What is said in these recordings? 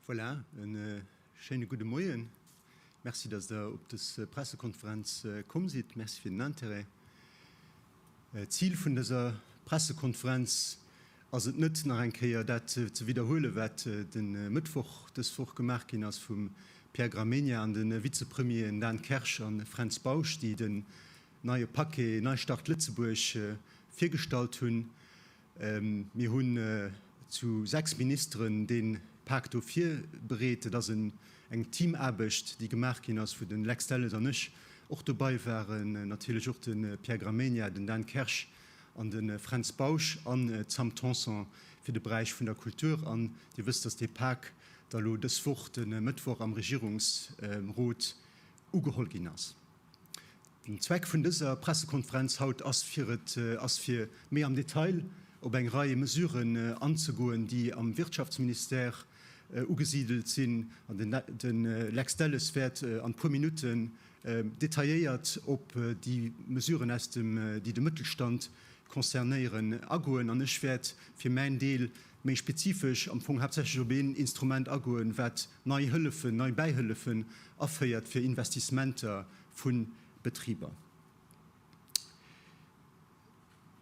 Voilà, e schéine gudde Moien. Merci, dass Der op dës Pressekonferenz komm sidd. Merci fir den Intérêt. D'Zil vun dëser Pressekonferenz ass et net, nach eng Kéier dat ze widderhuelen, wat de Mëttwoch dës Woch gemaach ginn ass vum Pierre Gramegna an de Vizepremieren Dan Kersch a Fränz Bausch, déi den neie Paquet Neistart Lëtzebuerg virgestallt hunn. Mir hunn zu 6 Ministeren dee Pak do virbereet. Et ass eng Teamaarbecht, déi gemaach ginn ass, wou de Lex Delles an ech och dobei waren, natierlech och de Pierre Gramegna, den Dan Kersch an de Fränz Bausch an d'Sam Tanson fir de Beräich vun der Kultur. An Dir wësst, dass dee Pak da lo dës Woch, de Mëttwoch am Regierungsrot ugeholl ginn ass. Den Zweck vun dëser Pressekonferenz haut ass fir et ass fir méi am Detail op eng Rei Mesuren anzegoen, déi am Wirtschaftsministère ugesidelt sinn. An den Lex Delles wäert an puer Minutten detailléiert op déi Mesuren aus dem déi de Mëttelstand concernéieren agoen. An ech wäert fir mäin Deel méi spezifesch am Fong haaptsächlech op een Instrument agoen, wat nei Hëllefen, nei Bäihëllefen aféiert fir Investissementer vu Betriber.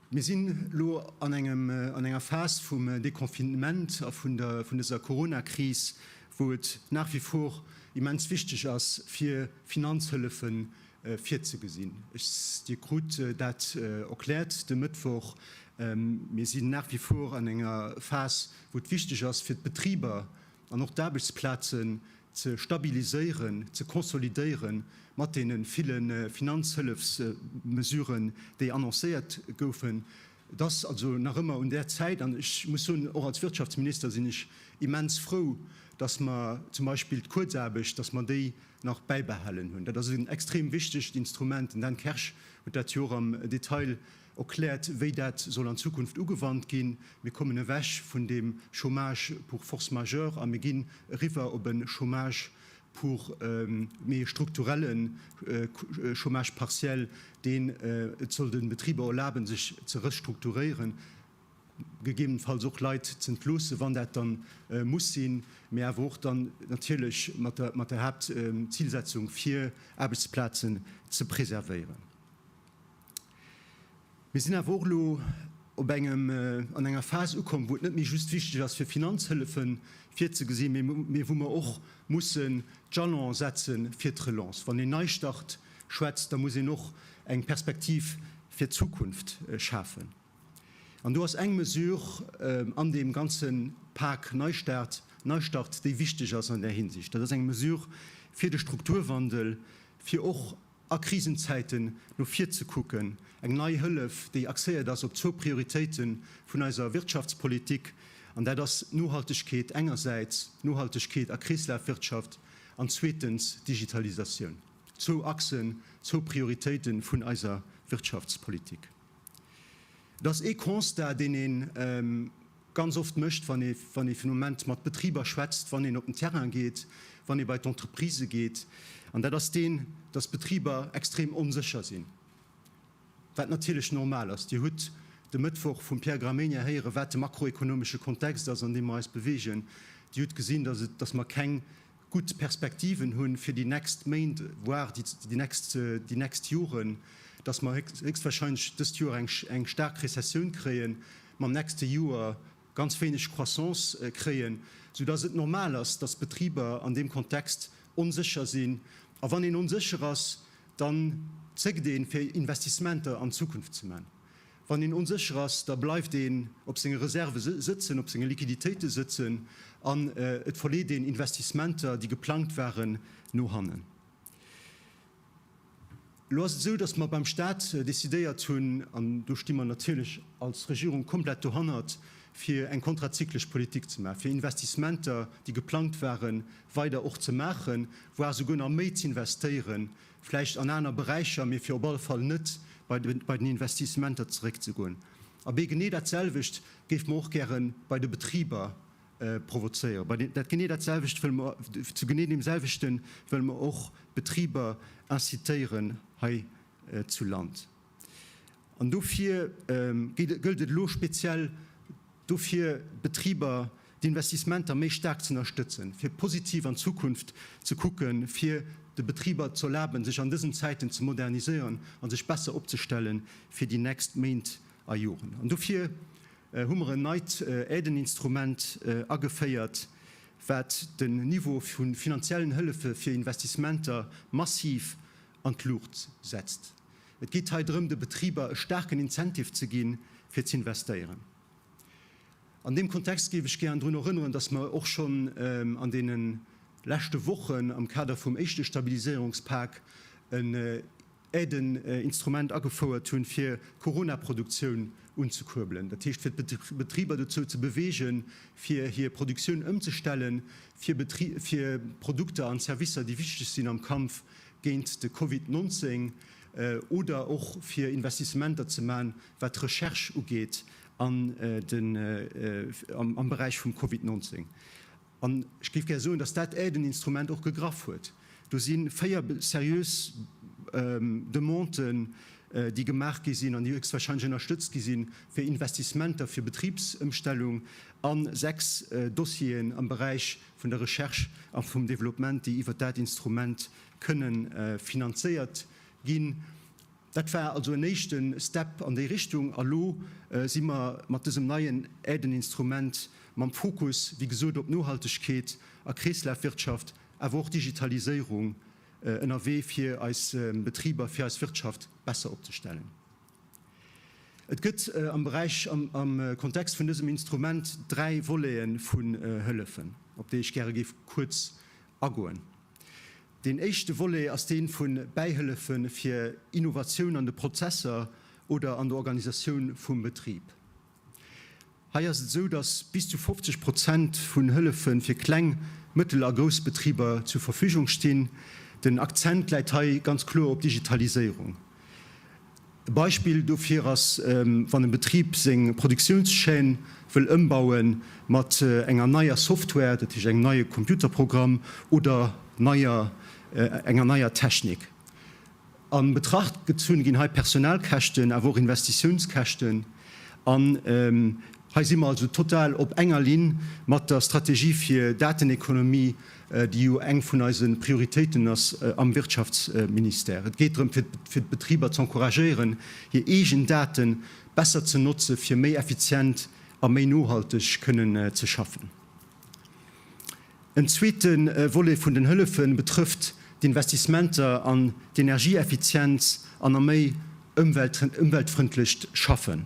Mir sinn elo an engem, an enger Phas vum Deconfinement a vun der, vun dëser Coronakris, wou et nach wie vor immens wichteg ass, fir Finanzhëllefe virzegesinn. Ech, Dir krut dat erkläert de Mëttwoch. Mir sinn nach wie vor an enger Phas, wou et wichteg ass, fir d'Betriber an och d'Aarbechtsplazen ze stabiliséieren, ze konsolidéieren mat deene ville Finanzhëllefsmesuren, déi annoncéiert goufen. Et ass also nach ëmmer un der Zäit, an ech muss soen, och als Wirtschaftsminister sinn ech immens frou, dass mer zum Beispill d'Kuerzaarbecht, dass mer déi nach bäibehalen hunn. Dat ass en extrem wichtegt Instrument. Den Dan Kersch huet dat jo och am Detail erkläert, wéi dat soll an Zukunft ugewannt ginn. Mir kommen ewech vun deem Chômage pour force majeure a mir ginn eriwwer op e Chômage pour, méi e strukturelle Chômage partiel, deen et soll de Betriber erlaben, sech ze restrukturéieren, gegebenenfalls och Leit z'entloossen, wann dat dann muss sinn, mee awer och dann natierlech mat der Haaptzilsetzung, fir Aarbechtsplazen ze preservéieren. Mir sinn awer och elo op engem, an enger Phas ukomm, wou et net méi just wichteg ass, fir Finanzhëllefe virzegesinn, mee wou mer och mussen d'Jalone setze fir d'Relance. Wann een Neistart schwätzt, da muss een och eng Perspektiv fir d'Zukunft schafen. An do ass eng Mesure an deem ganze Pak Neistart, Neistart, déi wichteg ass an där Hinsicht. Dat ass eng Mesure fir de Strukturwandel, fir och a Krisenzäiten no vir ze kucken, eng nei Hëllef, déi axéiert ass op zwou Prioritéite vun eiser Wirtschaftspolitik, an dat ass d'Nohaltegkeet engersäits, Nohaltegkeet a Kreeslafwirtschaft, an zweetens d'Digitalisatioun. Zwou Achsen, zwou Prioritéite vun eiser Wirtschaftspolitik. Et ass ee Constat, deen ee ganz oft mécht, wann ee wann ee fir den Moment mat Betriber schwätzt, wann een op den Terrain geet, wann ee bei d'Entreprisë geet, an dat ass deen, dass d'Betriber extrem onsécher sinn, wat natierlech normal ass. Dir hutt de Mëttwoch vum Pierre Gramegna héieren, wat de makroekonomesche Kontext ass, an deem mer eis bewegen. Dir hutt gesinn, dass et, dass mer keng gutt Perspektiven hunn fir déi nächst Méint, voire déi nächst, déi nächst Joren, dass mer héchstwahrscheinlech dëst Joer eng, eng staark Rezessioun kréien, mam nächste Joer ganz wéineg Croissance kréien, soudass et normal ass, dass d'Betriber an deem Kontext onsécher sinn. A wann een onsécher ass, dann zéckt een, fir Investissementer an d'Zukunft ze man. Wann een onsécher ass, da bleift een op senge Reserve sëtzen, op senge Liquiditéite sëtzen an et verleet een Investissementer, déi geplangt waren, no hannen. Elo ass et esou, datt mer beim Stat decidéiert hunn, an do sti mer natierlech als Regierung komplett dohannert, fir eng kontrazyklesch Politik ze maachen, fir Investissementer, déi geplangt waren, weider och ze maachen, voire souguer nach méi z'investéieren, vläicht an aner Beräicher, mee fir op alle Fall net bei den Investissementer zeréckzegoen. Abee, genee dat selwecht géife mer och gäre bei de Betriber provozéieren. Bei dat genee dat selwecht wëlle mer, zu genee deem selwechte wëlle mer och d'Betriber incitéieren hei zu Land. An dofir gëllt et elo speziell dofir d'Betriber. d'Investissementer méi staark z'ënnerstëtzen, fir positiv an d'Zukunft ze kucken, fir de Betriber z'erlaben, sech an dësen Zäiten ze moderniséieren a sech besser opzestelle fir déi nächst Méint a Joren. An dofir hu mer en neit Aideninstrument ageféiert, wat den Niveau vu finanziellen Hëllefe fir Investissementer massiv an d'Luucht setzt. Et geet hei drëm, de Betriber e staarken Incentive ze ginn, fir z'investéieren. An deem Kontext géif ech gären drun erënneren, dass mer och schonn an deene leschte Wochen am Kader vum éischte Stabiliséierungspak en Aideninstrument agefouert hunn, fir d'Corona-Produktioun unzekuerbelen, dat heescht fir d'Betriber dozou ze beweegen, fir hir Produktioun ëmzestellen, fir fir Produkter an Servicer, déi wichteg sinn am Kampf géint de Covid 19, oder och fir Investissementer ze man, wat d'Recherche ugeet an den am Beräich vum Covid 19. An ech géif gär soen, dass dat Aideninstrument och gegraff huet. Do si 4 seriös Demanden, déi gemaach gi sinn an déi héchstwahrscheinlech ënnerstëtzt gi sinn, fir Investissementer fir Betribsëmstellung a 6 Dossieren am Beräich vun der Recherche a vum Développement, déi iwwert dat Instrument kënnen finanzéiert ginn. Dat war also en éischte Step an déi Richtung. A lo si mer mat dësem neien Aideninstrument mam Fokus, wéi gesot, op Nohaltegkeet a Kreeslafwirtschaft, awer och Digitaliséierung ënnerwee, fir eis Betriber, fir eis Wirtschaft besser opzestellen. Et gëtt am Beräich, am Kontext vun dësem Instrument dräi Volete vun Hëllefen, op déi ech gäre géif kuerz agoen. Deen éischte Volet ass dee vu Bäihëllefe fir Innovatioun an de Prozesser oder an der Organisatioun vum Betrib. Hei ass et esou, datt bis zu 50 Prozent vun Hëllefe fir kleng, mëttel a grouss Betriber zur Verfügung stinn. Den Akzent läit hei ganz kloer op Digitaliséierung. E Beispill dofir ass, wann e Betrib seng Produktiounschaîne wëll ëmbaue mat enger neier Software, dat heescht engem neie Computerprogramm oder neier, enger neier Technik. A Betracht gezunn ginn hei Personalkäschten, awer och Investitiounskäschten. An hei si mer also total op enger Linn mat der Strategie fir Datenekonomie, déi jo eng vun eise Prioritéiten ass am Wirtschaftsministère. Et geet drëm, fir d'Betriber z'encouragéieren, hir eegen Date besser ze notze fir méi effizient a méi nohalteg kënnen ze schaffen. En zweete Volet vun den Hëllefe betrëfft d'Investissementer an d'Energieeffizienz an a méi ëmweltfrëndlecht Schaffen.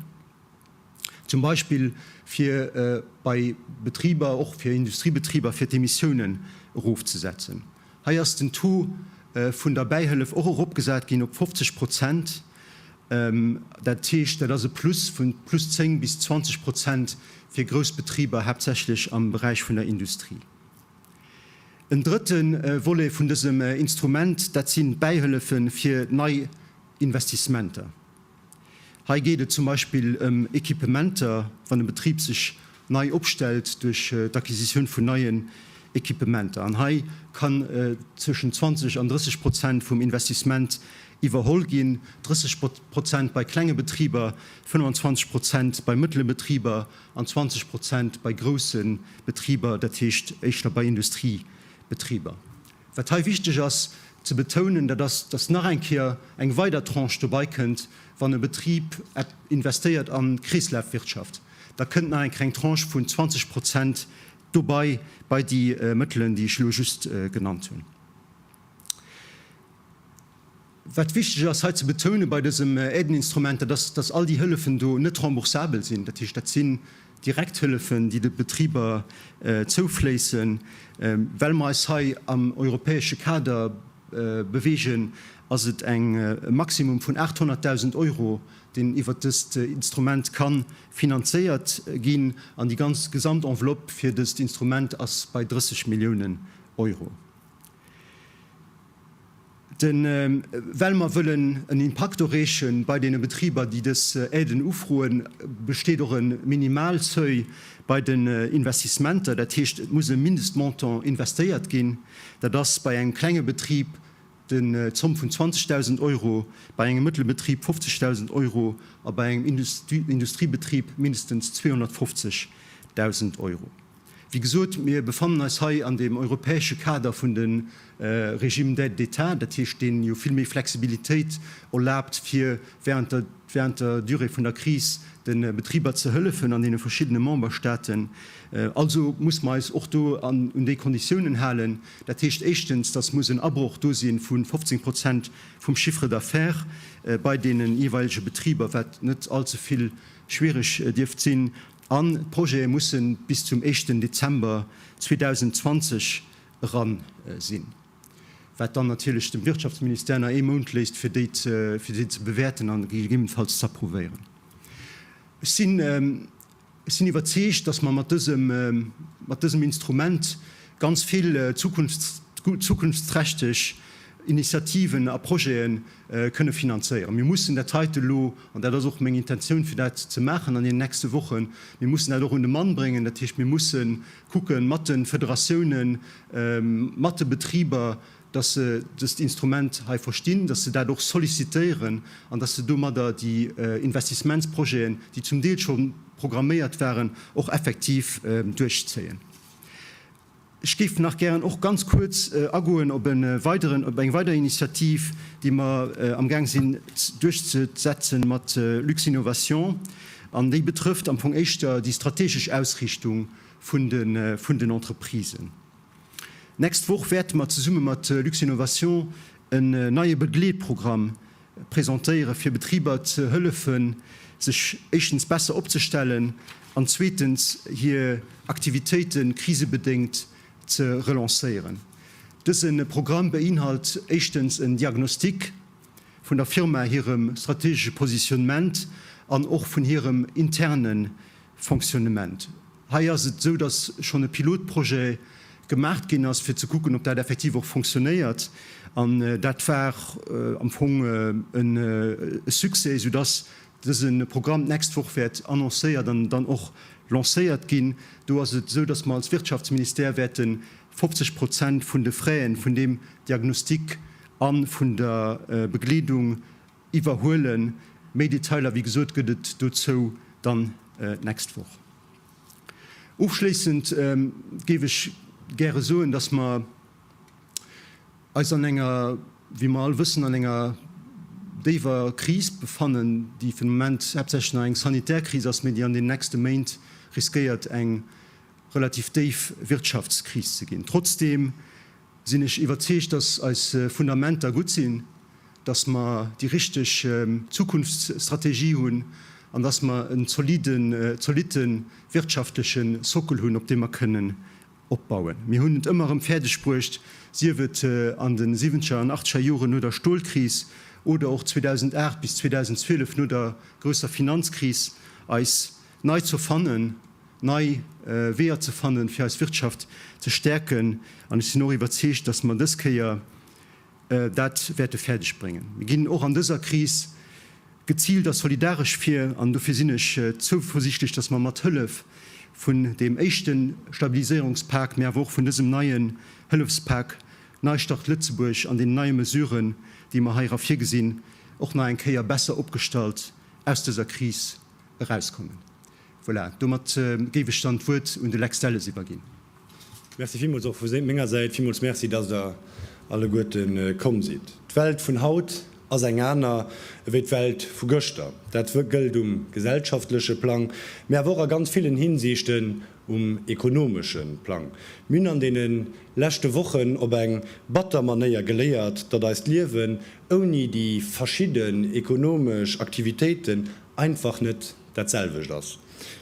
Zum Beispill fir bei Betriber, och fir Industriebetriber, fir d'Emissiounen erofzesetzen. Hei ass den Taux vun der Bäihëllef och eropgesat ginn op 50 Prozent. Dat heescht, dat ass e Plus vun plus 10 bis 20 Prozent fir grouss Betriber, haaptsächlech am Beräich vun der Industrie. En drëtte Volet vun dësem Instrument, dat sinn d'Bäihëllefe fir nei Investissementer. Hei geet et zum Beispill ëm Equipementer, wann e Betrib sech nei opstellt duerch d'Acquisitioun vun neien Equipementer. An hei kann zwëschen 20 an 30 Prozent vum Investissement iwwerholl ginn, 30 Prozent bei klenge Betriber, 25 Prozent bei mëttele Betriber an 20 Prozent bei grousse Betriber, dat heescht éischter bei Industriebetriber. Wat hei wichteg ass ze betounen, dat ass, dass nach eng Kéier eng weider Tranche dobei kënnt, wann e Betrib investéiert an d'Kreeslafwirtschaft. Da kënnt nach eng kleng Tranche vun 20 Prozent dobei bei déi Mëttelen, déi ech elo just genannt hunn. Wat wichteg ass hei ze betounen bei dësem Aideninstrument, dat ass, dass all déi Hëllefen do net remboursabel sinn. Dat heescht, dat sinn Direkthëllefen, déi de Betriber zoufléissen. Well mer eis hei am europäesche Kader beweegen, ass et eng e Maximum vun 800.000 Euro, deen iwwert dëst Instrument ka finanzéiert ginn. An déi ganz gesamt Enveloppe fir dëst Instrument ass bei 30 Milliounen Euro. Den, well mer wëllen en Impakt erreeche bei deene Betriber, déi dës Aiden ufroen, besteet och e Minimalseuil bei den Investissementer. Dat heescht, et muss e Mindestmontant investéiert ginn. Dat ass bei engem klenge Betrib den d'Zomm vun 20.000 Euro, bei engem mëttele Betrib 50.000 Euro a bei engem Industriebetrib mindestens 250.000 Euro. Wéi gesot, mir befannen eis hei an deem europäesche Kader vun de Régime d'aide d'État, dat heescht, deen jo vill méi Flexibilitéit erlaabt, fir während der, während der Durée vun der Kris de Betriber ze hëllefen an deene verschiddene Memberstaten. Also muss mer eis och do an, un déi Konditiounen halen. Dat heescht éischtens, dass muss en Abroch do si vu 15 Prozent vum Chiffre d'affaires bei deene jeeweilege Betriber, wat net allze vill schwierig dierft sinn. An d'Projete musse bis zum éischten Dezember 2020 eran sinn, wat dann natierlech dem Wirtschaftsministère nach ee Mount léisst, fir déi ze, fir déi ze bewäerten a gegebenenfalls z'approuvéieren. Ech sinn, ech sinn iwwerzeegt, dass mer mat dësem, mat dësem Instrument ganz vill zukunfts, zukunftsträchteg Initiativen a Projete kënne finanzéieren. Mir mussen dat heite elo, an dat ass och meng Intentioun, fir dat ze maachen an deenen nächste Wochen, mir mussen dat och un de Mann bréngen. Dat heescht, mir musse kucken, mat de Federatiounen, mat de Betriber, dass se dëst Instrument hei verstinn, dass se dat och sollicitéieren an dass se domadder déi Investissementsprojeten, déi zum Deel scho programméiert waren, och effektiv duerchzéien. Ech géif nach gären och ganz kuerz agoen op e weideren, op eng weider Initiativ, déi mer amgaang sinn duerchzesetzen mat Luxinnovation, an déi betrëfft am Fong éischter déi strategesch Ausrichtung vun de, vun den Entreprisen. D'nächst Woch wäerte mer zesumme mat Luxinnovation en neie Begleetprogramm presentéiere fir Betriber ze hëllefen, sech éischtens besser opzestellen an zweetens hir Aktivitéite krisebedéngt ze relancéieren. Dëse Programm beinhalt éischtens en Diagnostic vun der Firma hirem strategesche Positionnement an och vun hirem interne Fonctionnement. Hei ass et esou, dass schonn e Pilotprojet gemaacht ginn ass, fir ze kucken, ob dat effektiv och fonctionnéiert. An dat war am Fong e Succès, soudass dëse Programm d'nächst Woch wäert annoncéiert an dann och lancéiert ginn. Do ass et esou, dass mer als Wirtschaftsministère wäerte 50 Prozent vun de Fraisen vun deem Diagnostic a vun der Begleedung iwwerhuelen. Méi Detailer, wéi gesot, gëtt et dozou dann d'nächst Woch. Ofschléissend géif ech gäre soen, dass mer eis an enger, wéi mer all wëssen, an enger déiwer Kris befannen, déi fir de Moment haaptsächlech nach eng sanitär Kris ass, mee déi an den nächste Méint riskéiert eng relativ déif Wirtschaftskris ze ginn. Trotzdeem sinn ech iwwerzeegt, dass eis Fundamenter gutt sinn, dass mer déi richteg Zukunftsstrategie hunn an dass mer en zoliden, zolitte wirtschaftleche Sockel hunn, op deem mer kënnen opbauen. Mir hunn et ëmmer erëm fäerdeg bruecht, sief et an de siwwenzeger an achtzeger Joren no der Stolkris oder och 2008 bis 2012 no der grousser Finanzkris, eis nei z'erfannen, nei Weeër ze fannen, fir eis Wirtschaft ze stäerken. An ech sinn och iwwerzeegt, dass mer dës Kéier dat wäerte fäerdeg bréngen. Mir ginn och an dëser Kris geziilt a solidaresch vir. An dofir sinn ech zouversiichtlech, dass mer mat Hëllef vun deem éischte Stabiliséierungspak, mä awer och vun dësem neien Hëllefspak Neistart Lëtzebuerg an deenen neie Mesuren, déi mer hei era virgesinn, och nach eng Kéier besser opgestallt aus dëser Kris erauskommen. Voilà, domat géif ech dann d'Wuert un de Lex Delles iwwerginn. Merci villmools och vu menger Säit. Villmools Merci, dass Der alleguerte komm sidd. D'Welt vun haut ass eng aner ewéi d'Welt vu gëschter. Dat gëllt um gesellschaftleche Plang, mä awer och a ganz villen Hinsiichten um ekonomesche Plang. Mir hunn an deene leschte Wochen op eng batter Manéier geléiert, datt eist Liewen ouni déi verschidden ekonomesch Aktivitéiten einfach net dat selwecht ass.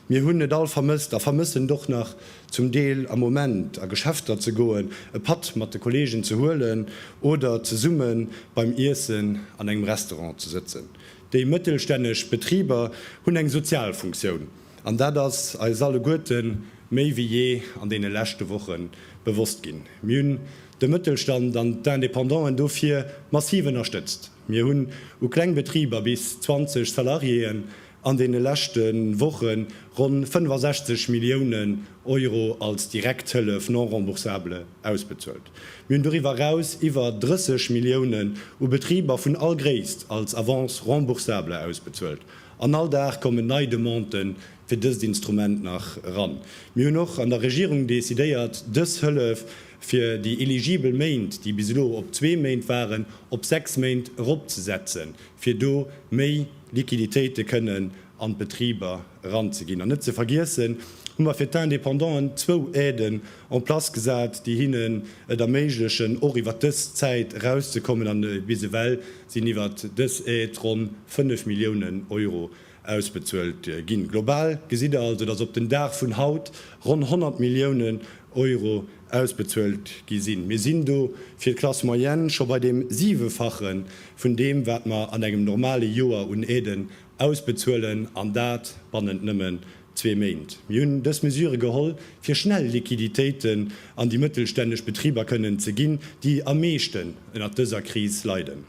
Mir hunn et all vermësst a vermëssen et och nach zum Deel am Moment, a Geschäfter ze goen, e Patt mat de Kolleegen ze huelen oder zesumme beim Iessen an engem Restaurant ze sëtzen. Déi mëttelstännesch Betriber hunn eng sozial Funktioun an dat ass eis alleguerte méi wéi jee an deene leschte Woche bewosst ginn. Mir hunn de Mëttelstand an d'Independanten dofir massiv ënnerstëtzt. Mir hunn u kleng Betriber bis 20 Salariéen an deene leschte Woche ronn 65 Milliounen Euro als Direkthëllef non remboursable ausbezuelt. Mir hunn doriwwer eraus iwwer 30 Milliounen u Betriber vun all Gréisst als Avance remboursable ausbezuelt. An all Dag kommen nei Demanden. fir dëst Instrument nach eran. Mir hunn och an der Regierung decidéiert, dës Hëllef fir déi eligibel Méint, déi bis elo op zwee Méint waren, op 6 Méint eropzesetzen, fir do méi Liquiditéite kënnen an d'Betriber eranzeginn. An net ze vergiessen hu mer fir d'Independanten zwou Aiden en place gesat, déi hinnen et erméiglechen, och iwwert dës Zäit erauszekommen. An bis ewell sinn iwwert dës Aide ronn 5 Milliounen Euro ausbezuelt ginn. Global gesitt Der also, dass op den Dag vun haut ronn 100 Milliounen Euro ausbezuelt gi sinn. Mir sinn do fir d'Classe moyenne scho bei deem Siwefache vun deem, wat mer an engem normale Joer un Aiden ausbezuelen, an dat bannent nëmmen zwee Méint. Mir hunn dës Mesure geholl, fir schnell Liquiditéiten an déi mëttelstänneg Betriber kënnen ze ginn, déi am meeschten ënnert dëser Kris leiden.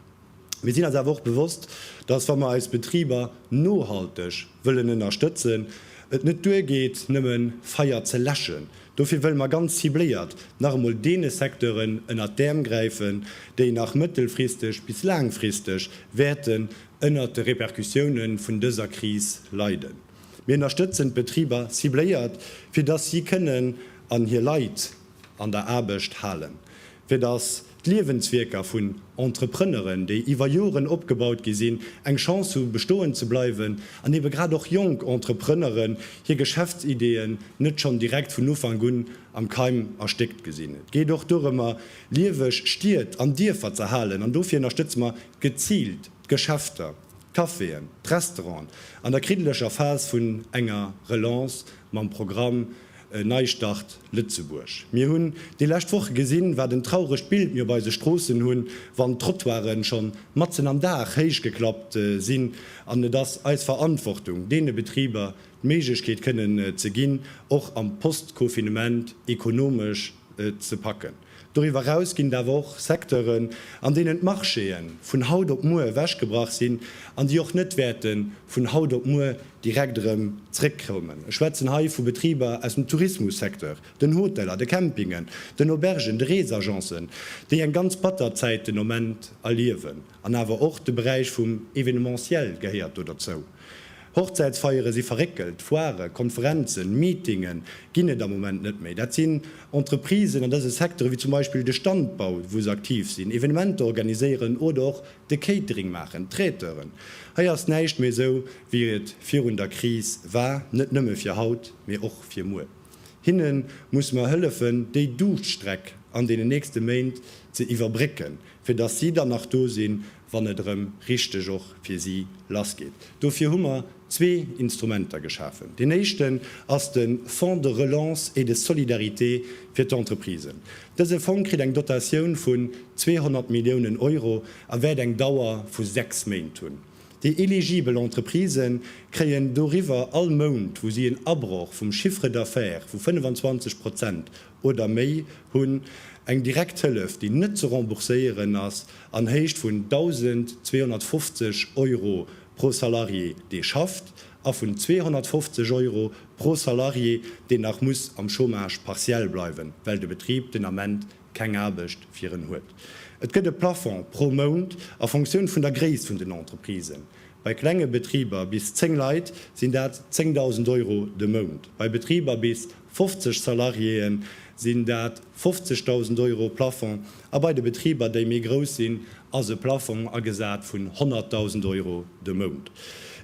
Mir sinn eis awer och bewosst, dass, wa mer eis Betriber nohalteg wëllen ënnerstëtzen, et net duergeet, nëmme Feier ze läschen. Dofir wëlle mer ganz cibléiert nach emol deene Secteuren ënnert d'Äerm gräifen, déi nach mëttelfristeg bis laangfristeg wäerten ënnert de Repercussioune vun dëser Kris leiden. Mir ënnerstëtzen d'Betriber cibléiert, fir dass si kënnen an hir Leit an der Aarbecht halen, fir dass d'Liewenswierker vun Entrepreneuren, déi iwwer Joren opgebaut gi sinn, eng Chance hu bestoen ze bleiwen an ebe grad och jonk Entrepreneuren hir Geschäftsideeën net schonn direkt vun Ufank un am Keim erstéckt gesinn. Et geet och dorëmmer, lieweg Stied an Dierfer ze halen an dofir ënnerstëtze mer geziilt d'Geschäfter, d'Caféen, d'Restauranten an der kriddeleger Phas vun enger Relance mam Programm Neistart Lëtzebuerg. Mir hunn déi lescht Woche gesinn, wat en trauregt Bild mir op eise Stroossen hunn, wann d'Trottoiren schonn matzen am Dag héich geklappt sinn. An et ass eis Verantwortung, deene Betriber d'Méiglechkeet kënnen ze ginn, och am Postcofinement ekonomesch ze packen. Doriwwer eraus ginn et awer och Secteuren, an deenen d'Marchéë vun haut op muer ewechgebrach sinn an déi och net wäerte vun haut op muer direkt erëm zréckkommen. Ech schwätzen hei vu Betriber aus dem Tourismussecteur, den Hoteller, de Campingen, den Aubergen, de Reesagencen, déi eng ganz batter Zäit den Moment erliewen. An awer och de Beräich vum Evenementiel gehéiert do derzou. Hochzäitsfeiere si verréckelt, Foirë, Konferenzen, Meetinge ginn et am Moment net méi. Dat sinn Entreprisen an dëse Secteure wéi zum Beispill de Standbau, wou se aktiv sinn, Evenementer organiséieren oder och de Catering maachen, Traiteuren. Hei ass näischt méi esou, wéi et virun der Kris war, net nëmme fir haut, mee och fir muer. Hinne musse mer hëllefen, déi Duuschtstreck an deenen nächste Méint ze iwwerbrécken, fir dass si dann nach do sinn, wann et erëm richteg och fir si lassgeet. Dofir hu mer zwee Instrumenter geschafen. Deen éischten ass de Fonds de relance et de solidarité fir d'Entreprisen. Dëse Fong kritt eng Dotatioun vun 200 Milliounen Euro a wäert eng Dauer vu sechs Méint hunn. Déi eligibel Entreprisë kréien doriwwer all Mount, wou si en Abroch vum Chiffre d'affaires vu 25 Prozent oder méi hunn, eng direkt Hëllef, déi net ze rembourséieren ass, an Héicht vun 1.250 Euro pro Salarié, dee schafft, a vun 250 Euro pro Salarié, deen nach muss am Chômage partiel bleiwen, well de Betrib den Ament keng Aarbecht fir en huet. Et gëtt e Plafond pro Mount a Fonctioun vun der Gréisst vun den Entreprisen. Bei klenge Betriber bis 10 Leit sinn dat 10.000 Euro de Mount, bei Betriber bis 50 Salariéeë sinn dat 50.000 Euro Plafond a bei de Betriber, déi méi grouss sinn, ass e Plafong agesat vun 100.000 Euro de Mount.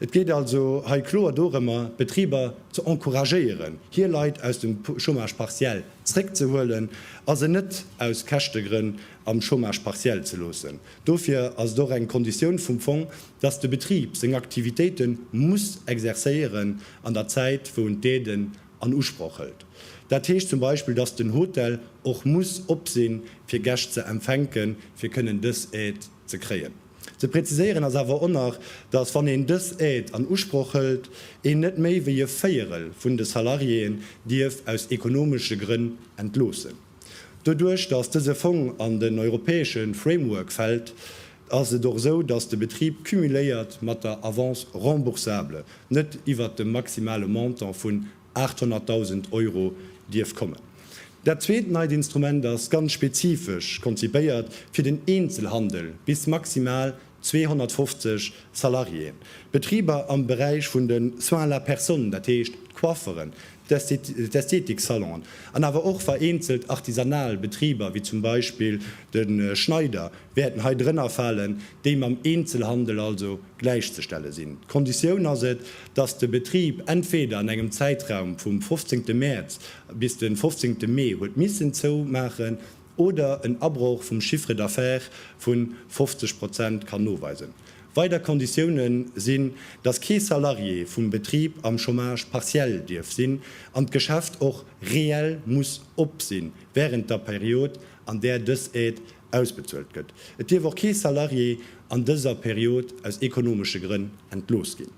Et geet also hei kloer dorëmmer, d'Betriber ze encouragéieren, hir Leit aus dem Chômage partiel zréckzehuelen a se net aus Käschtegrënn am Chômage partiel ze loossen. Dofir ass et och eng Konditioun vum Fong, dass de Betrib seng Aktivitéite muss exercéieren an der Zäit, wou en d'Aiden an Usproch hëlt. Dat heescht zum Beispill, dass den Hotel och muss op sinn, fir Gäscht ze empfänken, fir kënnen dës Aide ze kréien. Ze präziséieren ass awer och nach, dass, wann een dës Aide an Usproch hëlt, een net méi wéi e Véierel vun de Salariéen dierf aus ekonomesche Grënn entloossen. Doduerch, dass dëse Fong an den europäesche Framework fält, ass et och esou, dass de Betrib cumuléiert mat der Avance remboursable net iwwert dem maximale Montant vun 800.000 Euro dierf kommen. Dat zweet neit Instrument ass ganz spezifesch konzipéiert fir den Eenzelhandel bis maximal. 250 Salariéen. D'Betriber am Beräich vun de Soins à la personne, dat heescht d'Coifferen, d'Ästhetiksalonen an awer och vereenzelt artisanal Betriber, wéi zum Beispill de Schneider, wäerten hei drënner falen, déi mam Eenzelhandel also gläichzestelle sinn. D'Konditioun ass et, dass de Betrib entweder an engem Zäitraum vum 15 Mäerz bis de 15 Mee huet missen zoumaachen oder en Abroch vum Chiffre d'affaires vu 50 Prozent kann noweisen. Weider Konditioune sinn, dass kee Salarié vum Betrib am Chômage partiel dierf sinn an d'Geschäft och reell muss op si wärend der Period, an där dës Aide ausbezuelt gëtt. Et dierf och kee Salarié an dëser Period aus ekonomesche Grënn entlooss ginn.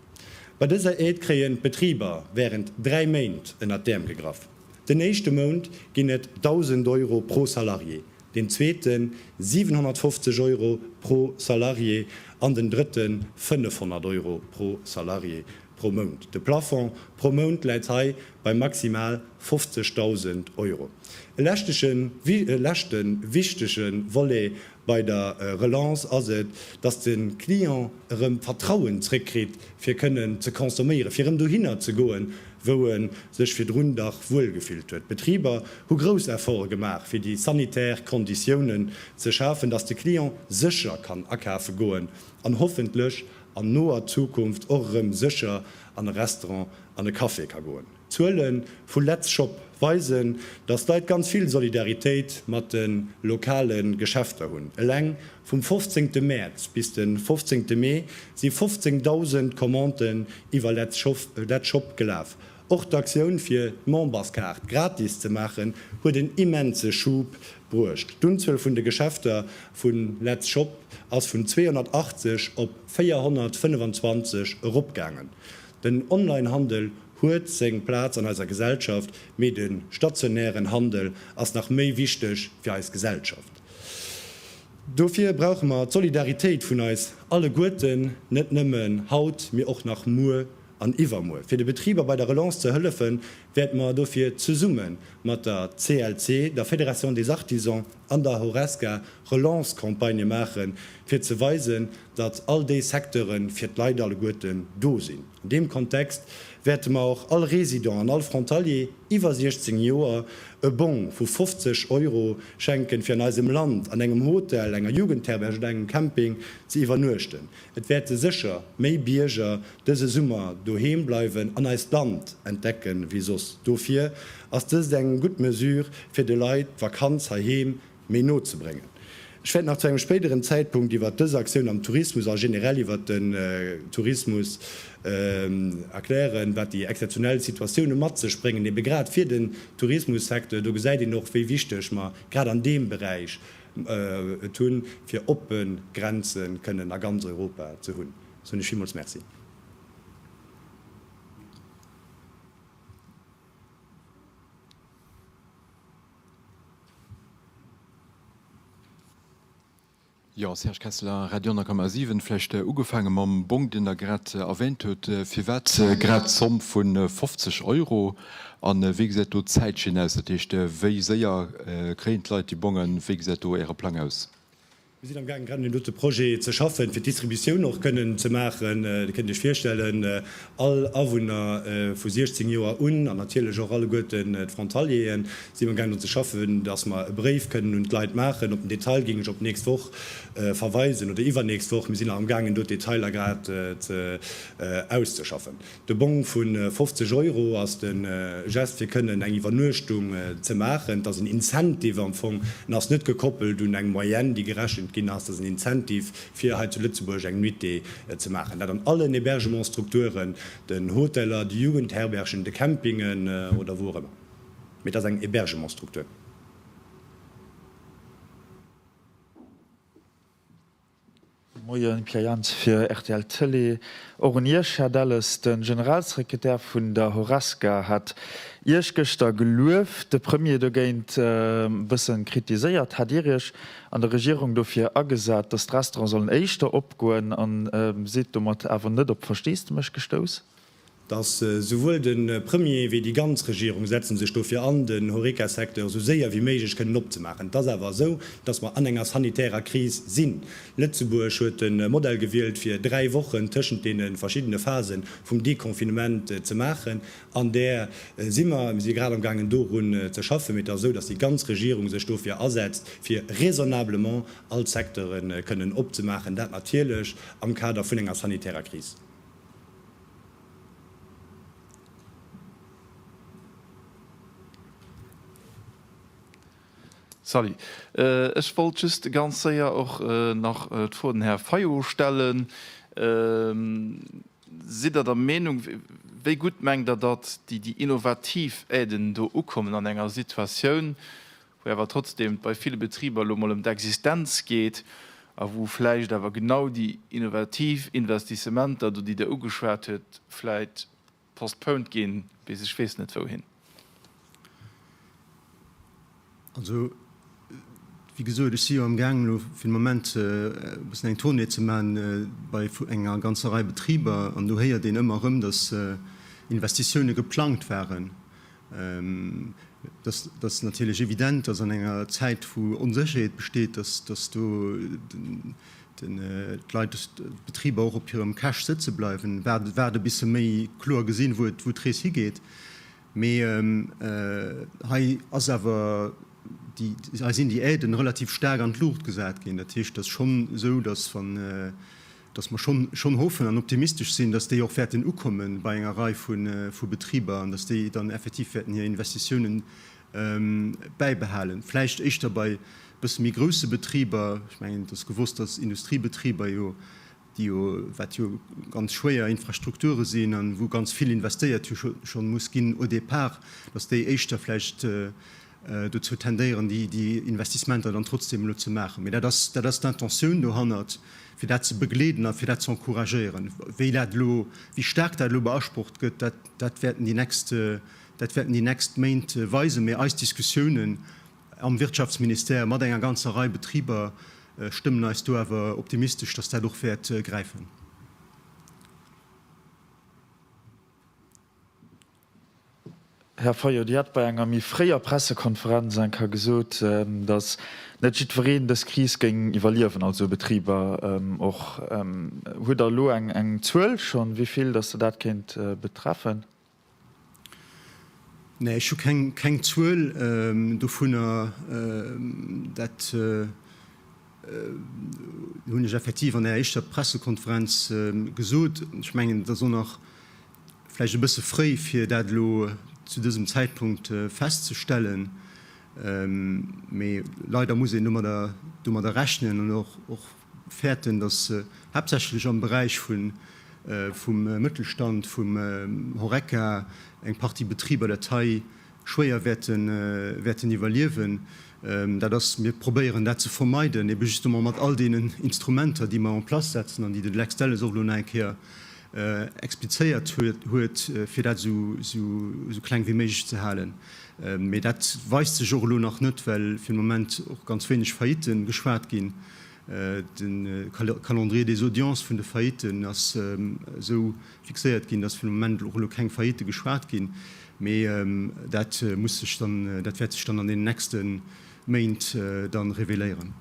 Bei dëser Aide kréien d'Betriber wärend 3 Méint ënnert d'Äerm gegraff. Den éischte Mount ginn et 1.000 Euro pro Salarié, deen zweete 750 Euro pro Salarié an den drëtte 500 Euro pro Salarié pro Mount. De Plafond pro Mount läit hei bei maximal 50.000 Euro. E leschte wichtege Volet bei der Relance ass et, dass de Client erëm d'Vertrauen zréckkritt, fir kënnen ze consomméieren, fir erëm dohinner ze goen, wou e sech virdrun dach wuel gefillt huet. D'Betriber hu grouss Efforte gemaach, fir déi sanitär Konditiounen ze schafen, dass de Client sécher kann akafe goen an hoffentlech an noer Zukunft och erëm sécher an e Restaurant an e Café ka goen. D'Zuele vu Letzshop weisen, datt d'Leit ganz vill Solidaritéit mat de lokale Geschäfter hunn. Eleng vum 15 Mäerz bis de 15 Mee si 15.000 Commanden iwwer Letzshop gelaf. Och d'Aktioun fir d'Memberskaart gratis ze maachen huet en immense Schub bruecht. D'Unzuel vun de Geschäfter vu Letzshop ass vun 280 op 425 eropgaangen. Den Online-Handel huet seng Plaz an eiser Gesellschaft, mee de stationären Handel ass nach méi wichteg fir eis Gesellschaft. Dofir brauche mer d'Solidaritéit vun eis alleguerten, net nëmmen haut, mee och nach muer an iwwermuer. Fir de Betriber bei der Relance ze hëllefen, wäerte mer dofir zesumme mat der CLC, der Fédération des Artisans an der Horesca Relance-Campagnë maachen, fir ze weisen, datt all déi Secteure fir d'Leit alleguerten do sinn. An deem Kontext wäerte mer och all Résident an all Frontalier iwwer 16 Joer e Bong vu 50 Euro schenken, fir an eisem Land an engem Hotel, enger Jugendherberg oder engem Camping ze iwwernuechten. Et wäerte sécher méi Bierger dëse Summer doheem bleiwen an eist Land entdecken wéi soss. Dofir ass dëst eng gutt Mesure, fir de Leit d'Vakanz heiheem méi no ze bréngen. Ech wäert nach zu engem spéideren Zäitpunkt iwwert dës Aktioun am Tourismus a generell iwwert den Tourismus erklären, wat déi exzeptionell Situatioune mat sech bréngen, ebe grad fir den Tourismussecteur. Do gesäit een och, wéi wichteg mer grad an deem Beräich et hunn, fir oppe Grenze kënnen a ganz Europa ze hunn. Soen ech villmools Merci. Jo, Serge Kesseler, Radio 10,7. Vläicht ugefaange mam Bong, deen Der grad erwähnt hutt. Firwat grad d'Zomm vu 50 Euro? A wéi gesäit do d'Zäitschinn aus? Dat heescht, wéi séier kréien d'Leit déi Bongen? Wéi gesäit do Äre Plang aus? Mir sinn am gaangen, grad un deem dote Projet ze schaffen, fir d'Distributioun och kënnen ze maachen. Dir kënnt Iech virstellen, all Awunner vu 16 Joer un an natierlech och alleguerten d'Frontalieren, si mir am gaangen drun ze schaffen, dass mer e Bréif kënnen un d'Leit maachen. Op den Detail géing ech op d'nächst Woch verweisen oder iwwernächst Woch. Mir sinn nach am gaangen, do d'Detailer grad ze auszeschaffen. De Bong vu 50 Euro ass de Gest fir kënnen eng Iwwernuechtung ze maachen. Et ass en Incentive am Fong. En ass net gekoppelt un eng Moyenne, déi gerechent ginn ass. Et ass en Incentive fir hei zu Lëtzebuerg eng Nuitée ze maachen. Dat an allen Hébergementsstrukturen, den Hoteller, de Jugendherbergen, de Campingen oder wou och ëmmer. Mee et ass eng Hébergementsstruktur. Moien, Pierre Jans fir rtl Tëlee. Och un Iech, Här Delles. De Generalsekretär vun der Horesca hat Iech gëschter gelueft, de Premier dogéint e bësse kritiséiert. Hat Dir Iech an der Regierung dofir agesat, datt d'Restaurante sollen éischter opgoen an sidd domat awer net op Versteesdemech gestouss? Dass souwuel de Premier wéi déi ganz Regierung setzen sech dofir an, den Horeca-Secteur esou séier wéi méiglech kënnen opzemaachen. Et ass awer esou, dass mer an enger sanitärer Kris sinn. Lëtzebuerg huet de Modell gewielt, fir 3 Wochen tëschent deene verschiddene Phase vum Deconfinement ze maachen. An där si mer. Mir si grad am gaangen dorun ze schaffen. Mee et ass esou, dass déi ganz Regierung sech dofir asetzt, fir raisonnablement all d'Secteure kënnen opzemaachen, dat natierlech am Kader vun enger sanitärer Kris. Salut. Ech wollt just ganz séier och nach d'Fro un den Här Fayot stellen. Sidd Der der Meenung, wéi gutt mengt Der, datt déi innovativ Aiden do ukommen an enger Situatioun, wou awer trotzdem et bei ville Betriber elo mol ëm d'Existenz geet a wou vläicht awer genau déi innovativ Investissementer do, déi Der ugeschwat huet, vläicht postponed ginn bis ech weess net wouhin? Also, wéi gesot, ech si jo amgaangen elo fir de Moment e bëssen eng Tournée ze maachen bei enger ganzer Rei Betriber an do héiert een ëmmer erëm, datt Investitioune geplangt waren. Et ass natierlech evident, datt an enger Zäit, wou Onsécherheet besteet, datt do d'Leit, d'Betriber och op hirem Cash sëtze bleiwen, waarde bis se méi kloer gesinn, wou d'Rees higeet. Mee hei ass awer déi, hei sinn déi Aiden relativ staark an d'Luucht gesat ginn. Dat heescht, et ass schonn esou, datt wann, datt mer schonn, schonn hoffen an optimistesch sinn, datt déi och wäerten ukomme bei enger Rei vu, vu Betriber an datt déi dann effektiv wäerten hir Investitiounen bäibehalen. Vläicht éischter bei e bësse méi grousse Betriber. Ech mengen, et ass gewosst, datt Industriebetriber jo, déi jo, wat jo ganz schwéier Infrastrukture sinn an wou ganz vill investéiert jo schonn muss ginn au départ, datt déi éischter vläicht dozou tendéieren, déi Investissementer dann trotzdem elo ze maachen. Mee dat ass, dat ass d'Intentioun dohannert, fir dat ze begleeden a fir dat ze encouragéieren. Wéi dat elo, wéi staark dat elo beasprocht gëtt, dat, dat wäerten déi nächst, dat wäerten déi nächst Méint weisen. Mee eis Diskussiounen am Wirtschaftsministère mat enger ganzer Rei Betriber stëmmen eis do awer optimistesch, dass dat och wäert gräifen. Här Fayot, Dir hat bei enger méi fréier Pressekonferenz eng Kéier gesot, datt net jiddwereen dës Kris géing iwwerliewen, also Betriber och. Hutt Der elo eng Zuel schonn, wéi vill datt der dat kéint betreffen? Nee, ech hu keng Zuel dovunner. Dat hunn ech effektiv an där éischter Pressekonferenz gesot. Ech mengen, et ass och nach vläicht e bësse fréi, fir dat elo zu dësem Zäitpunkt festzestellen. Mee leider muss een domadder domadder rechnen an och fäerten, datt haaptsächlech am Beräich vum Mëttelstand, vum Horeca, eng Partie Betriber dat hei schwéier wäerten iwwerliewen. Dat ass, mir probéieren dat ze vermeiden, ebe justement mat all deenen Instrumenter, déi mer en place setzen an déi de Lex Delles och elo nach eng Kéier explizéiert huet, fir dat esou kleng wéi méiglech ze halen. Mee dat weist sech och elo nach net, well fir de Moment och ganz wéineg Faillitten geschwat ginn. De Calendrier des audiences vun de Faillitten ass esou fixéiert ginn, dass fir de Moment och elo keng Faillitte geschwat ginn. Mee dat muss sech dann, dat wäert sech dann an deenen nächste Méint dann reveléieren.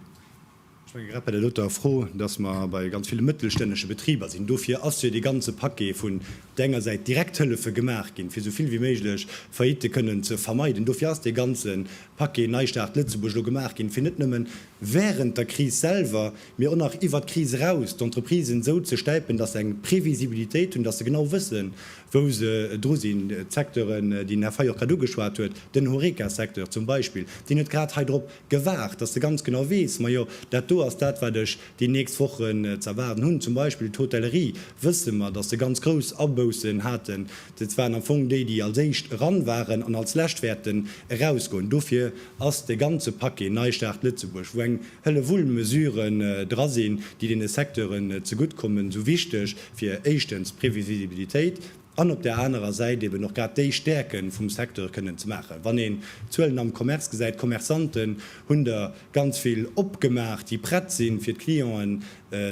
Ech menge grad bei där doter Fro, dass mer bei ganz ville mëttelstännege Betriber sinn. Dofir ass jo dee ganze Paquet vun op där enger Säit Direkthëllefe gemaach ginn, fir esou vill wéi méiglech Faillitte kënnen ze vermeiden. Dofir ass dee ganze Paquet Neistart Lëtzebuerg elo gemaach ginn, fir net nëmmen während der Kris selwer, mee och nach iwwert d'Kris eraus d'Entreprisen esou ze stäipen, dass se eng Previsibilitéit hunn, dass se genau wëssen, wou se dru sinn. D'Secteuren, déi den Här Fayot och grad ugeschwat huet, den Horeca-Secteur zum Beispill, deen huet grad hei drop gewaart, dass de ganz genau weess, majo, dat do ass dat, wat ech déi nächst Wochen ze erwaarden hunn. Zum Beispill d'Hotellerie, wësse mer, dass se ganz grouss Aboussen haten. Dat waren am Fong déi, déi als éischt eran waren an als lescht wäerten erausgoen. Dofir ass de ganze Paquet Neistart Lëtzebuerg, wou eng Hëllewull Mesuren dra sinn, déi deene Secteuren zeguttkommen, esou wichteg, fir éischtens d'Previsibilitéit. an op där anerer Säit eben och grad déi Stäerke vum Secteur kënnen ze maachen. Wann een d'Zuelen am Commerce gesäit, d'Commerçanten hunn der ganz vill opgemaach, déi prett sinn, fir d'Clienten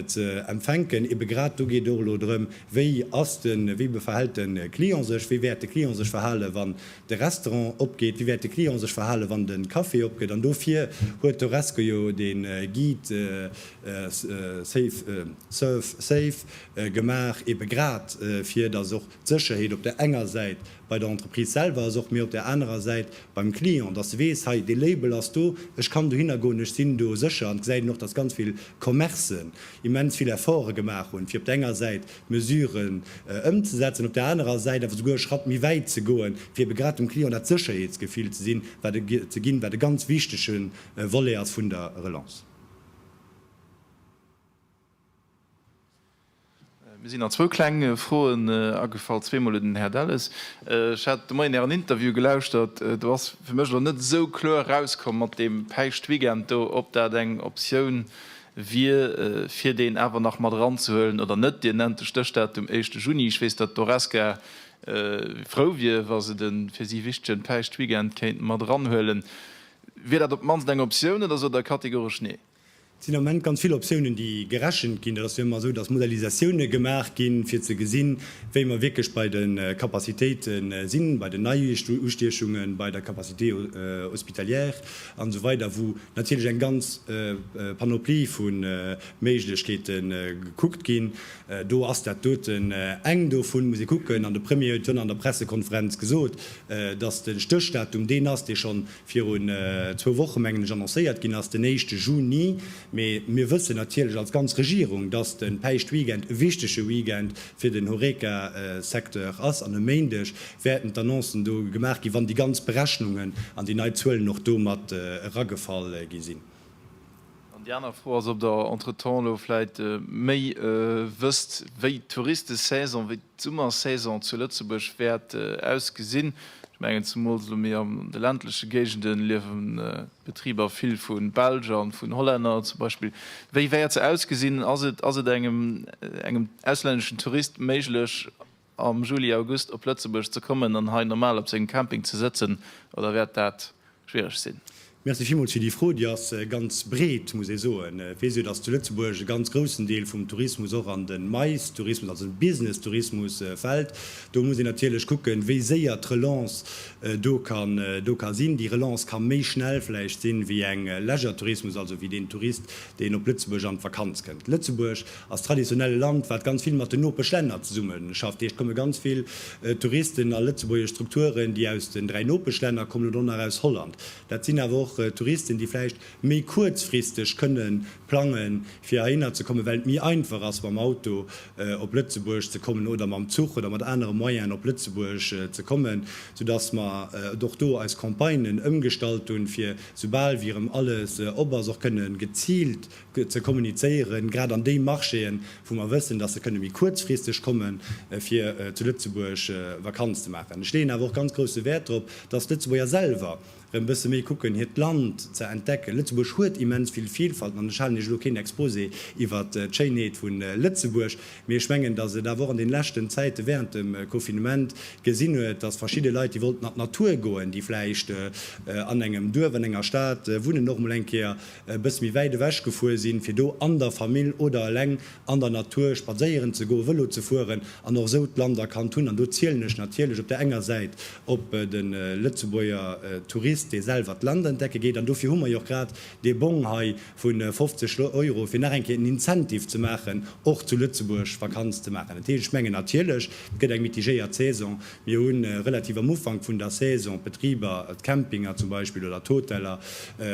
ze empfänken. Ebe grad do geet et och elo drëm, wéi ass den, wéi verhält de Client sech, wéi wäert de Client sech verhalen, wann de Restaurant opgeet, wéi wäert de Client sech verhalen, wann de Café opgeet. An dofir huet d'Horesco jo dee Guide Safe, Serve Safe gemaach, ebe grad fir datt och d'Sécherheet op där enger Säit bei der Entreprise selwer ass, och, mee op där anerer Säit beim Client, dass e weess, hei, dee Label ass do, ech kann dohinner goen, ech sinn do sécher. An et gesäit een och, dass ganz vill Commercen immens vill Efforte gemaach hunn, fir op där enger Säit d'Mesuren ëmzesetzen, op där anerer Säit awer souguer e Schratt méi wäit ze goen, fir ebe grad dem Client dat Sécherheetsgefill ze sinn, wat e, ze ginn, wat e ganz wichtege Volet ass vun der Relance. Mir sinn nach zwou kleng Froen agefall, zweemol un den Här Delles. Ech hat de Moien Ären Interview gelauschtert. Do ass fir mech elo net esou kloer erauskomm mat deem Päischtweekend do, ob dat eng Optioun wier, fir deen awer nach mat eranzehuelen oder net. Dir nennt de Stéchdatum éischte Juni. Ech weess, datt d'Horesca frou wier, wa se de fir si wichtegen Päischtweekend kéint mat eranhuelen. Wier dat op d'mannst eng Optioun oder sot Der kategoresch nee? Et sinn am Moment ganz vill Optiounen, déi gerechent ginn. Dat ass jo ëmmer esou, dass Modellisatioune gemaach ginn, fir ze gesinn, wéi mer wierklech bei de Capacitéite sinn, bei den Neiustiechungen, bei der Capacité hospitalière an esou weider, wou natierlech eng ganz Panoplie vu Méiglechkeete gekuckt ginn. Do ass dat doten eng dovun, muss ee kucken. An de Premier huet jo an der Pressekonferenz gesot, dass de Stéchdatum deen ass, dee schonn virun zwou Woche mengen ech annoncéiert ginn ass, den éischte Juni. Mee mir wëssen natierlech als ganz Regierung, dass de Päischtweekend e wichtege Weekend fir den Horeca-Secteur ass. An e Méindeg wäerten d'Annoncen do gemaach ginn, wann déi ganz Berechnungen an déi nei Zuelen och do mat eragefall gi sinn. An déi aner Fro ass, ob Der entretemps elo vläicht méi wësst, wéi d'Touristesaison, wéi d'Summersaison zu Lëtzebuerg wäert ausgesinn. Ech mengen, zemools elo méi an de ländleche Géigende liewen d'Betriber vill vu Belsch a vun Hollänner zum Beispill. Wéi wäert se ausgesinn? Ass et, ass et engem, engem auslänneschen Tourist méiglech, am Juli, August op Lëtzebuerg ze kommen an hei normal op sengem Camping ze sëtzen, oder wäert dat schwiereg sinn? Merci villmools fir déi Fro. Déi ass ganz breet, muss ee soen. Et weess jo, datt zu Lëtzebuerg e ganz groussen Deel vum Tourismus och an de Mais-Tourismus, also den Business-Tourismus fält. Do muss een natierlech kucken, wéi séier d'Relance do kann, do ka sinn. Déi Relance ka méi schnell vläicht sinn, wéi eng Leisure-Tourismus, also wéi deen Tourist, deen op Lëtzebuerg an d'Vakanz kënnt. Lëtzebuerg ass traditionell e Land, wat ganz vill mat den Nopeschlänner zesummeschafft. Dat heescht, et komme ganz vill Touristen a lëtzebuergesch Strukturen, déi aus den 3 Nopeschlänner kommen oder och nach aus Holland. Dat sinn awer och Touristen, déi vläicht méi kuerzfristeg kënne plangen, fir heihinner ze kommen, well et méi einfach ass, mam Auto op Lëtzebuerg ze kommen oder mam Zuch oder mat anere Moyenen op Lëtzebuerg ze kommen, soudass mer och do eis Campagnen ëmgestallt hunn, fir soubal wéi erëm alles op ass, och kënne geziilt ze kommunizéieren, grad an déi Marchéen, wou mer wëssen, dass se kënne méi kuerzfristeg kommen, fir zu Lëtzebuerg Vakanz ze maachen. Ech leeën awer och ganz grousse Wäert drop, dass d'Lëtzebuerger selwer erëm e bësse méi kucken, hiert Land ze entdecken. Lëtzebuerg huet immens vill Vielfalt, an ech halen Iech elo keen Exposé iwwert d'Schéinheet vu Lëtzebuerg, mee ech mengen, dass et awer och an den leschten Zäite während dem Confinement gesinn huet, dass verschidde Leit, déi wollten an d'Natur goen, déi vläicht an engem Duerf, an enger Stad wunnen, och emol eng Kéier e bësse méi wäit ewech gefuer sinn, fir do an der Famill oder eleng an der Natur spadséieren ze goen, Vëlo ze fueren an och esou d'Land erkannt hunn. An do zielen ech natierlech op där enger Säit op de Lëtzebuerger Tourist, dee selwer d'Land entdecke geet. An dofir hu mer jo och grad dee Bong hei vu 50 Euro, fir nach eng Kéier en Incentive ze maachen, och zu Lëtzebuerg Vakanz ze maachen. Dat heescht, ech mengen natierlech, et gëtt eng mitigéiert Saison. Mir hu relativ am Ufank vun der Saison d'Betriber, d'Campinger zum Beispill oder d'Hoteller,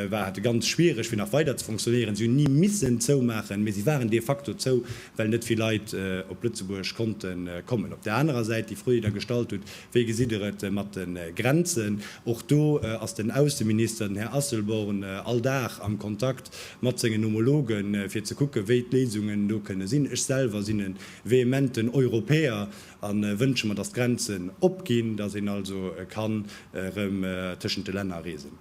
war hate ganz schwiereg fir nach weider ze fonctionnéieren. Si hunn ni missen zoumaachen, mee si waren de facto zou, well net vill Leit op Lëtzebuerg konnte kommen. Op där anerer Säit, déi Fro, déi Der gestallt hutt, Wéi gesitt Der et mat de Grenzen? Och do ass den Ausseminister, den Här Asselborn, all Dag am Kontakt mat sengen Homologen, fir ze kucken, wéi d'Léisungen do kënne sinn. Ech selwer sinn e vehementen Europäer A wënsche mer, dass d'Grenzen opginn, dass een also kann erëm tëschent de Länner reesen.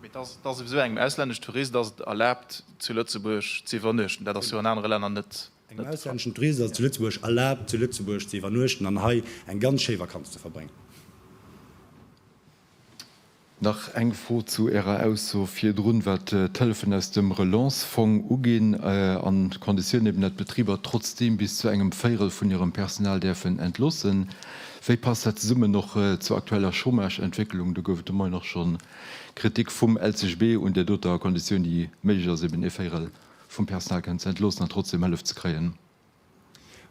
Mee et ass souwisou engem auslännesch Tourist ass et erlaabt zu Lëtzebuerg ze iwwernuechten. Dat ass jo an anere Länner net. Engem auslänneschen Tourist ass et zu Lëtzebuerg erlaabt, zu Lëtzebuerg ze iwwernuechten an hei eng ganz schéi Vakanz ze verbréngen. Nach eng Fro zu Ärer Ausso virdrun, wat d'Hëllefen aus dem Relance-Fong uginn, an d'Konditioun eben, dat d'Betriber trotzdeem bis zu engem Véirel vun hirem Personal däerfen entloossen. Wéi passt dat zesummen och zur aktueller Chômage-Entwécklung? Do gouf et de Moien och scho Kritik vum LCGB un där doter Konditioun, déi méiglech ass, eben ee Véirel vum Personal kënnen ze entloossen an trotzdeem Hëllef ze kréien.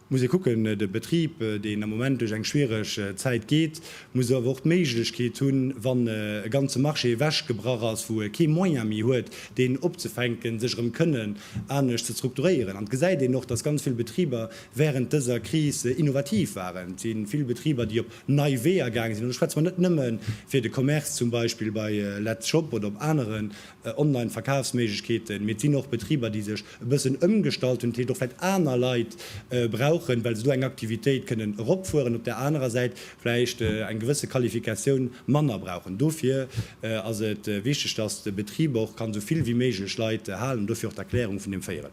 Muss ee kucken, de Betrib, deen am Moment duerch eng schwiereg Zäit geet, muss awer och d'Méiglechkeet hunn, wann e ganze Marché ewechgebrach ass, wou e kee Moyen méi huet, deen opzefänken, sech erëm kënnen anescht ze strukturéieren. An et gesäit een och, dass ganz vill Betriber während dëser Kris innovativ waren. Et si vill Betriber, déi op nei Weeër gaange sinn. An do schwätze mer net nëmme fir de Commerce zum Beispill bei Letzshop oder op aneren Online-Verkafsméiglechkeeten, mee et sinn och Betriber, déi sech e bëssen ëmgestallt hunn, dat heescht och vläicht aner Leit brauchen, well se do eng Aktivitéit kënnen eropfueren, op där anerer Säit vläicht eng gewësse Qualifikatioun manner brauchen. Dofir ass et wichteg, dass de Betrib och kann esou vill wéi méiglech Leit halen, dofir och d'Erklärung vun deem Véierel.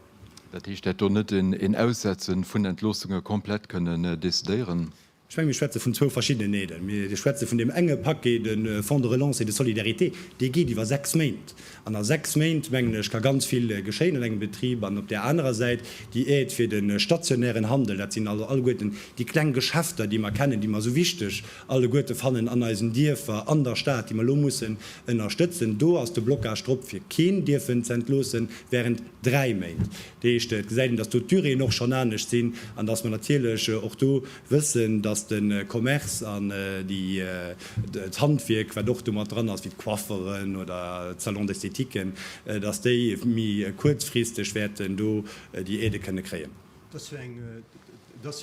Dat heescht, dat do net een Aussetze vun Entloossunge komplett kënnen decidéieren? Ech mengen, mir schwätze vun zwou verschiddenen Aiden. Mir schwätze vun deem enge Paquet, de Fonds de relance et de solidarité, dee geet iwwer sechs Méint. An a sechs Méint, mengen ech, ka ganz vill geschéien an engem Betrib. An op där anerer Säit déi Aide fir de stationären Handel, dat sinn also alleguerten déi kleng Geschäfter, déi mer kennen, déi mer esou wichteg alleguerte fannen an eisen Dierfer, an der Stad, déi mer elo mussen ënnerstëtzen. Do ass de Blocage drop, fir keen dierfen ze entloosse während dräi Méint. Dat heescht, et gesäit een, datt do d'Duréeën och schonn anescht sinn an datt mer natierlech och do wëssen, datt de Commerce an d'Handwierk, wat och do mat dran ass, wéi d'Coifferen oder d'Salons d'esthétiquen, datt déi méi kuerzfristeg wäerten do déi Aidë kënne kréien. Et ass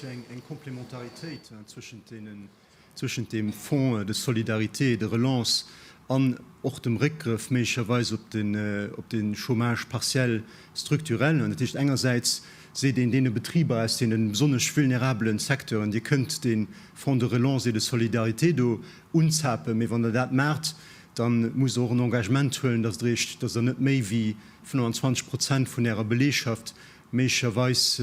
jo eng Komplementaritéit zwëschent deenen zwëschent dem Fonds de solidarité et de relance an och dem Réckgrëff méiglecherweis op den, op de Chômage partiel structurel. Dat heescht, engersäits seet een deene Betriber aus deene besonnesch vulnerabelen Secteuren, Dir kënnt dee Fonds de relance et de solidarité do unzapen, mee wann Der dat maacht, da musst Der och en Engagement huelen, dass Der Iech, dass Der net méi wéi 25 Prozent vun Ärer Beleegschaft méiglecherweis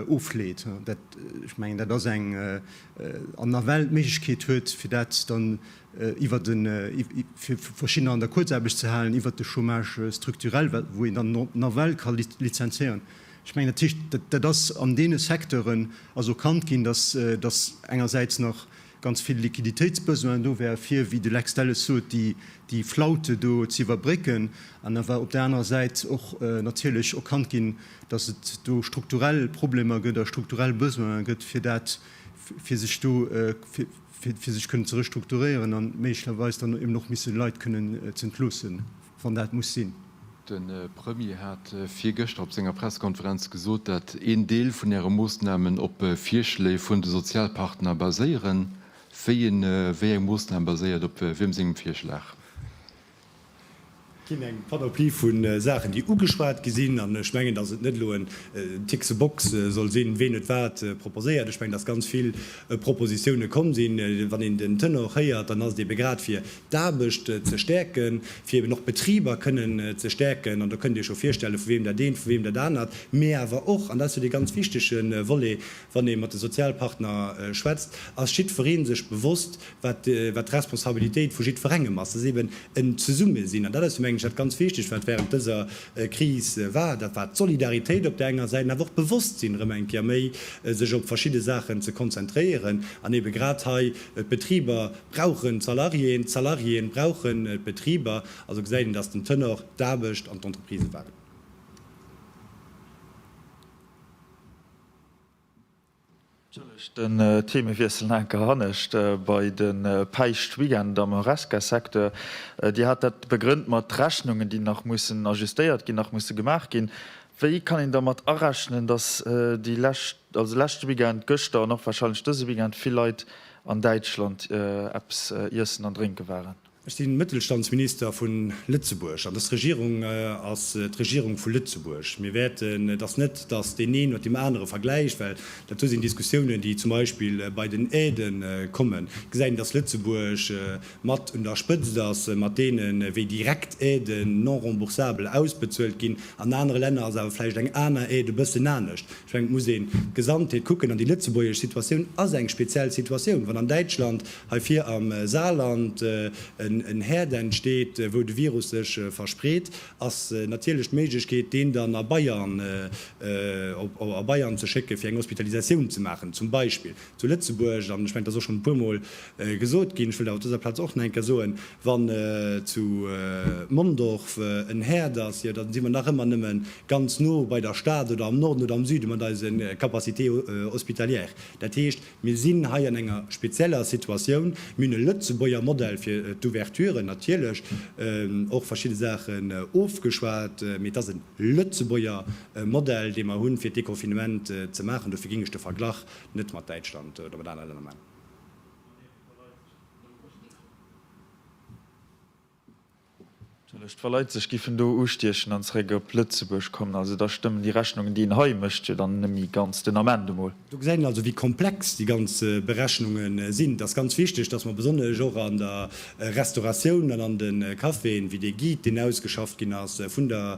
ofleet. Dat, ech mengen, dat ass eng, an nawell d'Méiglechkeet huet, fir dat dann iwwer de, fir verschiddener an der Kuerzaarbecht ze halen, iwwert de Chômage structurel, wou een dann nawell ka lizenzéieren. Ech mengen, dat heescht, dat ass an deene Secteuren ass erkannt ginn, dass, dass engersäits nach ganz vill Liquiditéitsbesoin do wär, fir, wéi de Lex Delles sot, déi Flaute do ze iwwerbrécken, an awer op där anerer Säit och natierlech erkannt ginn, datt et do strukturell Problemer gëtt a strukturell Besoinen gëtt, fir dat, fir sech do, fir sech kënnen ze restrukturéieren a méiglecherweis dann eben och misse Leit kënnen ze entloossen. Wann dat muss sinn. De Premier hat virgëschter op senger Pressekonferenz gesot, dat een Deel vun Äre Moossnamen op Virschléi vun de Sozialpartner baséieren. Wéi eng Moossnam baséiert op wiem sengem Virschlag? Et ginn eng Panoplie vu Saachen, déi ugeschwat gi sinn. An ech mengen, datt et net elo en Tick the box soll sinn, ween huet wat proposéiert. Ech mengen, datt ganz vill Propositioune komm sinn. Wann een den Tenor héiert, dann ass et ebe grad fir d'Aarbecht ze stäerken, fir eben och d'Betriber kënnen ze stäerken. An do kënnt Dir Iech jo virstellen, vu weem dat eent, vu weem dat anert. Mee awer och, an dat ass jo dee ganz wichtege Volet, wann ee mat de Sozialpartner schwätzt, ass jiddweree sech bewosst, wat d'Responsabilitéit vu jiddwerengem ass. Dat ass eben en Zesummesinn. An dat ass jo, mengen ech, dat ganz Wichtegt, wat während dëser Kris war. Dat war d'Solidaritéit op där enger Säit an awer och d'Bewosstsinn, erëm eng Kéier méi sech op verschidde Saachen ze konzentréieren an ebe grad hei d'Betriber brauchen d'Salariéen, d'Salariéen brauchen d'Betriber. Also gesäit een, dass den Tenor d'Aarbecht an d'Entreprisë waren. Entschëllegt den Themewiessel nach eng Kéier hannescht bei de Päischtweekend am Horesca-Secteur. Dir hat dat begrënnt mat Rechnungen, déi nach mussen ajustéiert ginn, nach musse gemaach ginn. Wéi kann een dermat arechnen, datt déi lescht, also leschte Weekend, gëschter an och warscheinlech dëse Weekend vill Leit an Däitschland eppes iessen an drénke waren? Ech si Mëttelstandsminister vu Lëtzebuerg an dës Regierung ass d'Regierung vu Lëtzebuerg. Mir wäerten, et ass net, datt deen een mat deem anere vergläicht, well dat do sinn Diskussiounen, déi zum Beispill bei den Aidë kommen, gesäit een, datt Lëtzebuerg mat un der Spëtzt ass mat deenen, wéi direkt Aiden non remboursabel ausbezuelt ginn. An anere Länner ass awer vläicht eng aner Aide e bëssen anescht. Ech mengen, et muss een d'Gesamtheet kucken an déi lëtzebuergesch Situatioun ass eng speziell Situatioun. Wann an Däitschland, hei vir am Saarland, en Herd entsteet, wou de Virus sech verspreet, ass natierlech d'Méiglechkeet, deen dann a Bayern, a Bayern ze schécken, fir eng Hospitalisatioun ze maachen, zum Beispill. Zu Lëtzebuerg, an ech mengen, et ass och schonn e puermol gesot ginn, ech wëll dat op dëser Plaz och nach eng Kéier soen, wann zu Mondorf en Herd ass, jo, da si mer nach ëmmer nëmme ganz no bei der Stad oder am Norden oder am Süde mat eise Capacités hospitalières. Dat heescht, mir sinn hei an enger spezieller Situatioun. Mir hunn e Lëtzebuerger Modell fir d'Ouverturen, natierlech och verschidde Saachen ofgeschwat, mee et ass e Lëtzebuerger Modell, dee mer hunn, fir d'Deconfinement ze maachen. Dofir géing ech de Verglach net mat Däitschland oder mat anere Länner maachen. Wa Leit sech giffen do ustiechen an zeréck op Lëtzebuerg kommen, also da stëmmen déi Rechnungen, déi een hei mécht, jo dann net méi ganz, den Ament emol. Do gesäit een also, wéi komplex déi ganz Berechnunge sinn. Et ass ganz wichteg, dass mer besonnesch och an der Restauratioun an an de Caféen, wéi dee Guide, deen ausgeschafft ginn ass vun der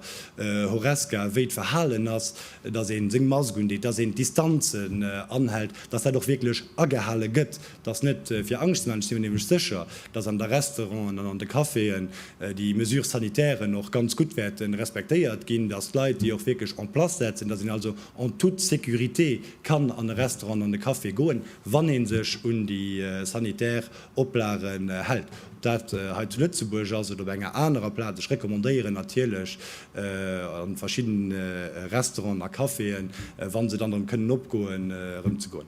Horesca, wéi d'Verhalen ass, dass ee seng Mask undeet, dass een d'Distanzen anhält, dass dat och wierklech agehale gëtt. Et ass net fir Angscht ze maachen, ech si mir nämlech sécher, dass an der Restauranten an an de Caféen déi Mesures sanitairen och ganz gutt wäerte respektéiert ginn, dass d'Leit déi och wierklech en place setzen, dass een also en toute sécurité kann an e Restaurant an an e Café goen, wann ee sech un déi sanitär Oplagen hält. Ob dat hei zu Lëtzebuerg ass oder op enger anerer Plaz, ech recommandéieren natierlech a verschiddene Restauranten a Caféen, wa se dann erëm kënnen opgoen, erëm ze goen.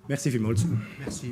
Merci villmools. Merci.